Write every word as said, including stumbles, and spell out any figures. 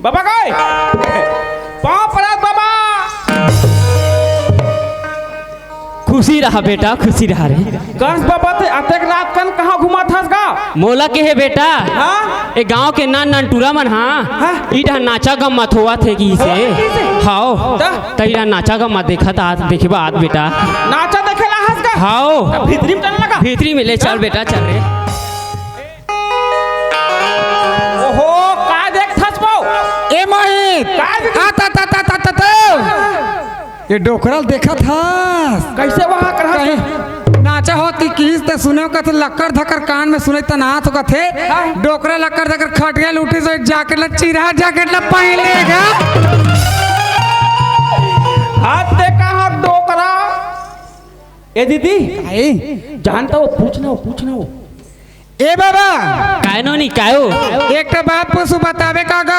बाबा गए। पाँव पड़त बाबा। खुशी रहा बेटा, खुशी रहा रे। कस बाबा, ते अतेक रात कन कहाँ घुमत हस गा? मोला के हे बेटा? हाँ? ए गांव के नान नान टूरा मन, हाँ? हाँ? ई डहर नाचा गम्मत होवत हे कि से? होवत हे कि से? हाओ। त? त ई डहर नाचा गम्मत देखत आत, देखबा आत बेटा। नाचा देखे ला हस गा? हाओ। त भीतरी में चल लगा। भीतरी में ले चल हाँ? बेटा, चल रे। ओहो, का देखथस बो? ए माही। का देख- आ, ता, ता, ता, ता, ता, ता। ये डोकरा ल देखत हस? कैसे वहाँ कर कहीं नाचा होत कि किहिस त सुने कथे लक्कर धक्कर कान में सुने त नाच होकत हे। हाँ। डोकरा लक्कर धक्कर खटिया लूटी सो जैकेट ला चिरा जैकेट ला पहन लेगा। हाथ देखा हाथ डोकरा। ए दीदी, आई। जानता हो, पूछना हो, पूछना हो। ए बाबा। काय नोनी, काय हो? एक ठो बात पूछू, बताबे का गा?